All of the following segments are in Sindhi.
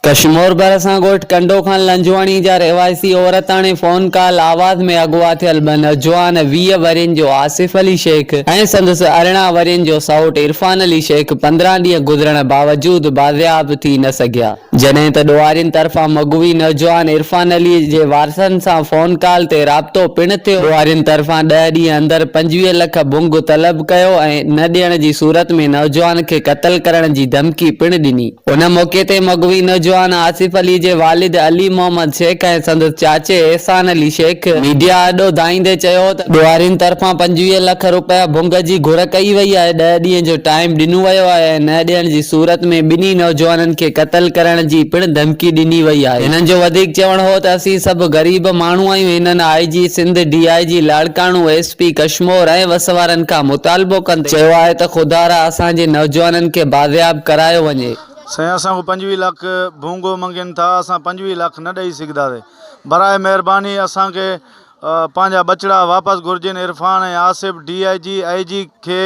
ڪشمور ڀرسان ڳوٺ ڪنڊو خان لنجواڻي جا رهواسي عورتاڻي فون ڪال آواز ۾ اغوا ٿيل ٻه نوجوان 20 ورهين جو آصف علي شيخ ۽ سندس 18 ورهين جو سئوٽ عرفان علي شيخ 15 ڏينهن گذرڻ باوجود بازياب ٿي نه سگهيا. جڏهن ته ڏوهارين طرفان مغوي نوجوان عرفان علي جي وارثن سان فون ڪال تي رابطو پڻ ٿيو، ڏوهارين طرفان ڏهه ڏينهن اندر 25 لک ڀنگ طلب ڪيو ۽ نه ڏيڻ جي صورت ۾ نوجوان کي قتل ڪرڻ جي ڌمڪي پڻ ڏني. ان موقعي تي مغوي نوجوان آصف علي جي والد علي محمد شيخ ۽ سندس چاچي احسان علي شيخ ميڊيا آڏو دانهيندي چيو ته ڏوهارين طرفان 25 لک رپيا ڀنگ جي گهر ڪئي وئي آهي، ڏهه ڏينهن جو ٽائيم ڏنو ويو آهي ۽ نه ڏيڻ جي صورت ۾ ٻنهي نوجوانن کي قتل ڪرڻ جي پڻ ڌمڪي ڏني وئي آهي. هنن جو وڌيڪ چوڻ هو ته اسين سڀ غريب ماڻهو آهيون، هنن I G Sindh, D I G Larkana, S P Kashmore ۽ وس وارن کان مطالبو ڪندي چيو آهي ته خدارا اسان جي نوجوانن کي بازياب ڪرايو وڃي. سائين اسان کان 25 لک ڀونگو منگين ٿا اسان 25 لک نه ڏئي سگهنداسين براء مهرباني اسان کي پنهنجا ٻچڙا واپس گهرجن Irfan ۽ Asif D I G I G کي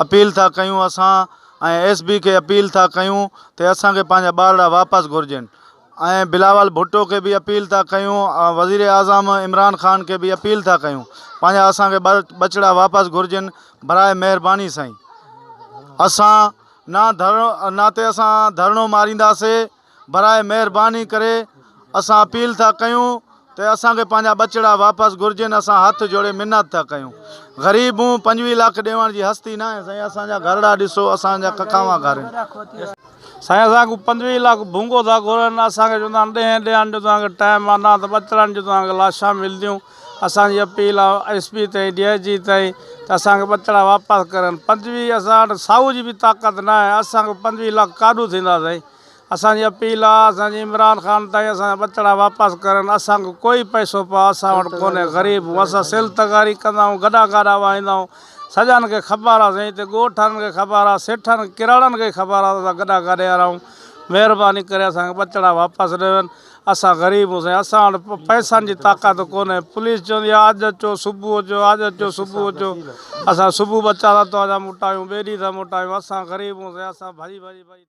اپيل ٿا ڪيون اسان ۽ ايس بي کي اپيل ٿا ڪيون ته اسان کي پنهنجا ٻارڙا واپس گهرجن ۽ بلاول ڀٽو کي به اپيل ٿا ڪيون وزير اعظم عمران خان کي به اپيل ٿا ڪيون پنهنجا اسان کي ٻچڙا واپس گهرجن براء مهرباني سائين اسان نا ڌرڻو نا تي اسان ڌرڻو مارينداسي براء مهرباني ڪري اسان اپيل ٿا ڪيون ته اسان کي پنهنجا ٻچڙا واپس گهرجن اسان هٿ جوڙي منت ٿا ڪيون غريب هون 25 لک ڏيوڻ جي هستي ناهي سائين اسان جا گهرڙا ڏسو اسان جا ڪکاوان گهر آهن. سائين اسان کان 25 لک ڀونگو ٿا گهرن اسان کي چوندا آهن ڏهين ڏينهن جو توهان کي ٽائيم آهي نه ته ٻچڙن جون توهان کي لاشان ملنديون اسان جي اپيل آهي ايس پي تائين ڊي I جي تائين ته اسان کي ٻچڙا واپس ڪرن 25 اسان وٽ سائو جي به طاقت نه آهي اسان کي 25 لک ڪاڏو ٿيندا سائين اسان جي اپيل آ اسان جي عمران خان تائين اسان جا ٻچڙا واپس ڪرن اسان کي ڪوئي پئسو پا اسان وٽ ڪونهي غريب هون اسان سيل تغاري ڪندا آهيون گڏا گاڏا وهائيندا آهيون سڄن کي خبر آ سائين هتي ڳوٺ وارن کي خبر آ سيٺن ڪراڙن کي خبر آ ته اسان گڏا گاڏي وارا آهيون مهرباني ڪري اسان کي ٻچڙا واپس ڏيون اسان غريب هون سائين اسان وٽ پئسن جي طاقت ڪونهي پوليس چوندي آ اڄ اچو صبح اچو اڄ اچو صبح اچو اسان صبح ٻچا ٿا توهان جا موٽايون ٻئي ڏينهن ٿا موٽايون اسان غريب هون سائين اسان ڀڄي ڀڄي ڀڄي.